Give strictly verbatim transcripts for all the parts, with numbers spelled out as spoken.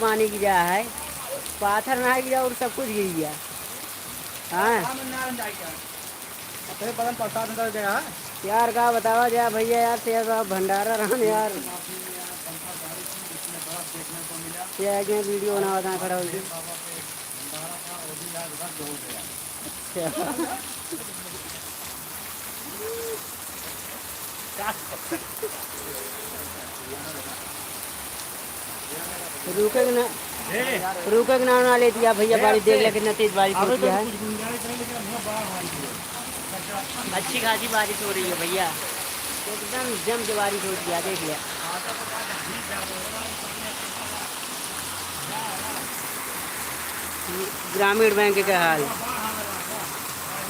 पानी गिरा है, पाथर ना गिरा और सब कुछ गिर गया। हाँ। यार का बतावा जा भैया, यार से यार भंडारा रहन यार। ये आगे वीडियो बनावा था खड़ा होके। अच्छा। रुके के ना, रुके के नाम ना लेती है भैया, बारिश देख ले कितना तेज बारिश होती है। अच्छी खासी बारिश हो रही है भैया, एकदम जम के बारिश होती है, देख लिया। ग्रामीण बैंक के हाल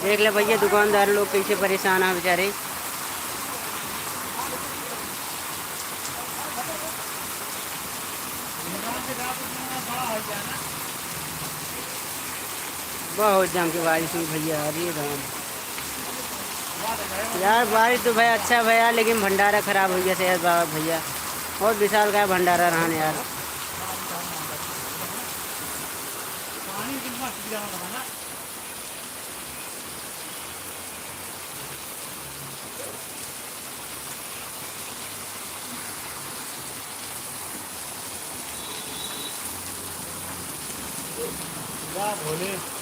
देख ले भैया, दुकानदार लोग कैसे परेशान हैं बेचारे। बहुत जम के बारिश हुई भैया, अरे राम। यार बारिश तो भाई अच्छा भैया, लेकिन भंडारा खराब हो गया सेहत बाबा भैया। बहुत विशाल का भंडारा रहन यार। वाह भोले।